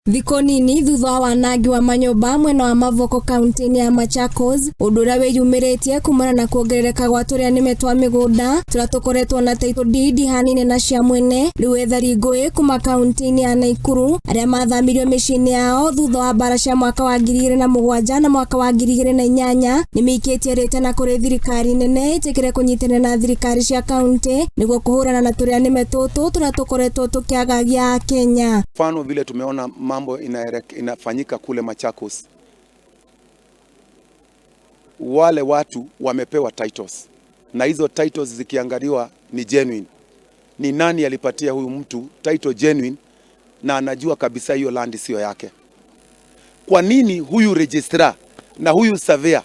Thikũ nini thutha wa wanangi wa manyũmba mwena wa Mavoko kaunti-inĩ ya Machakos, ũndũ ũrĩa wĩyumĩrĩtie kumana na kuongerereka gwa tũrĩa nĩme twa mĩgũnda tũrĩa tũkoretwo na title deed ihanine na cia mwene. Rĩu ethari ngũĩ kuma kaunti-inĩ ya Naikuru arĩa mathamirio mĩciĩ-inĩ yao thutha wa mbara cia mwaka wa 2007 na mwaka wa 2008 nĩmeikĩtie rĩtana kũrĩ thirikari nene ĩtĩkĩre kũnyitanĩra na thirikari cia kaunti nĩguo kũhũrana na tũrĩa nĩme tũtũ tũrĩa tũkoretwo tũkĩagagia Akenya. Mfano vile tumeona mambo inafanyika kule Machakos, wale watu wamepewa titles na hizo titles zikiangaliwa ni genuine. Ni nani alipatia huyu mtu title genuine na anajua kabisa hiyo land sio yake? Kwa nini huyu registrar na huyu surveyor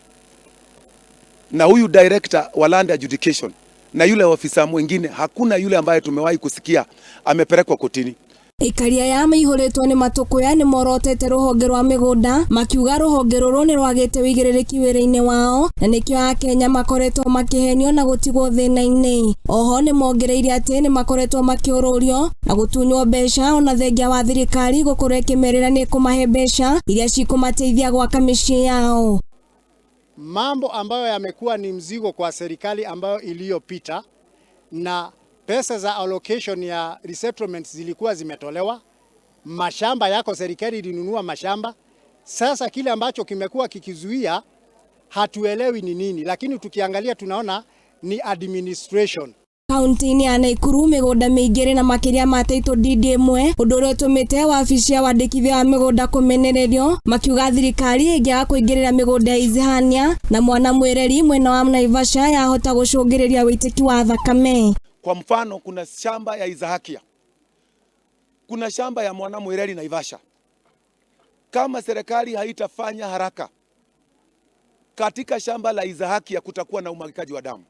na huyu director wa land adjudication na yule ofisa mwingine, hakuna yule ambaye tumewahi kusikia amepelekwa kotini? Aikari aya maihũrĩtwo nĩ matũkũya nĩ morotete rũhonge rwa mĩgũnda, makiuga rũhonge rũrũ nĩ rwagĩte ũigĩrĩrĩki wĩra-inĩ wao na nĩkĩo Akenya makoretwo makĩhenio na gũtigwo thĩna-inĩ. Oho nĩ mongereire atĩ nĩ makoretwo makĩũrũrio na gũtunywo mbeca ona thengia wa thirikari gũkorwo ĩkĩmerĩra nĩ ĩkũmahe mbeca iria cikũmateithia gwaka mĩciĩ yao. Mambo ambayo yamekuwa ni mzigo kwa serikali ambayo iliyopita, na pesa za allocation ya resettlement zilikuwa zimetolewa, mashamba yako, serikali ilinunua mashamba. Sasa kile ambacho kimekuwa kikizuia hatuelewi ni nini, lakini tukiangalia tunaona ni administration. Kaunti-inĩ ya Naikuru mĩgũnda mĩingĩ ĩrĩ na makĩria ma title deed ĩmwe, ũndũ ũrĩa ũtũmĩte wabici ya wandĩkithia wa mĩgũnda kũmenererio, makiuga thirikari ĩngĩaga kũingĩrĩra mĩgũnda ya Isihania na Mwana Mwĩreri mwena wa Naivasha yahota gũcũngĩrĩria wĩitĩki wa thakame. Kwa mfano, kuna shamba ya Isahakia, kuna shamba ya Mwana Mwireri Naivasha. Kama serikali haitafanya haraka katika shamba la Isahakia kutakuwa na umwagikaji wa damu.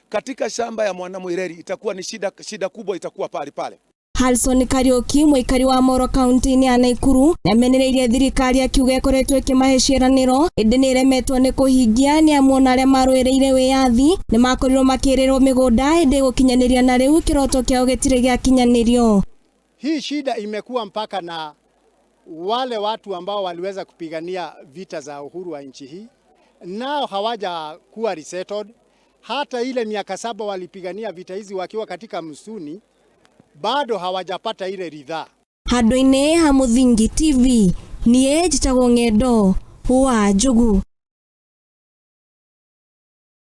Katika shamba ya Mwana Mwireri itakuwa ni shida, shida kubwa itakuwa pale pale. Harrison Kariuki, mũikari wa Moro kaunti-inĩ ya Naikuru, nĩamenereirie thirikari akiuga ĩkoretwo ĩkĩmahe ciĩranĩro ĩndĩ nĩ ĩremetwo nĩ kũhingia, nĩ amu ona arĩa marũĩrĩire wĩyathi nĩ makorirwo makĩrĩrwo mĩgũnda, ĩndĩ gũkinyanĩria na rĩu kĩroto kĩao gĩtirĩ gĩakinyanĩrio. Hii shida imekuwa mpaka na wale watu ambao waliweza kupigania vita za uhuru wa nchi hii nao hawajakuwa resettled. Hata ile miaka 7 walipigania vita hizi wakiwa katika msituni, bado hawajapata ile ridhaa. Handũ-inĩ ha Mũthingi TV, niĩ njĩtagwo Ng'endo wa Njugu.